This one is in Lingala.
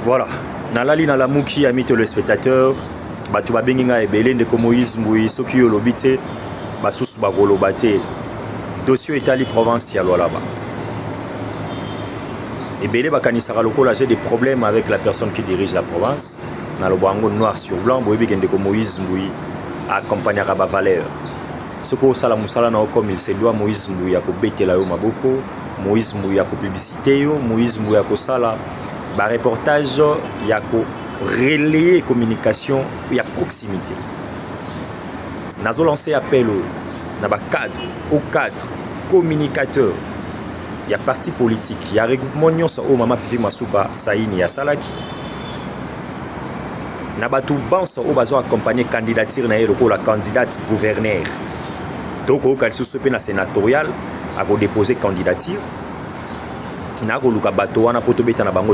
Voilà, nalali, nalamuki. Ami téléspectateur, bato babengi ngai ebele: "Ndeko Moïse Mbui, soki yo olobi te, basusu bakoloba te." Dossier etali province ya Lualaba, ebele bakanisaka lokola j'ai des problèmes avec la personne qui dirige la province. Naloba yango noir sur blanc, boyebi ke ndeko Moïse Mbui accompagnaka bavaleur. Soki osala mosala na yo comme il se doit, Moïse Mbui akobetela yo maboko, Moïse Mbui akopublicité yo, Moïse Mbui akosala bareportage ya korelayer communication ya proximité. Nazolancer appel oyo na bacadre au cadre communicateur ya parti politique ya regroupement nyonso oyo mama Fifi Masuka Saini asalaki, na bato banso oyo bazo accompagner candidature na ye lokola candidate gouverneur. Tokoyoka lisusu mpe na sénatorial akodépose candidature. Nakoluka bato wana mpo tobeta na bango.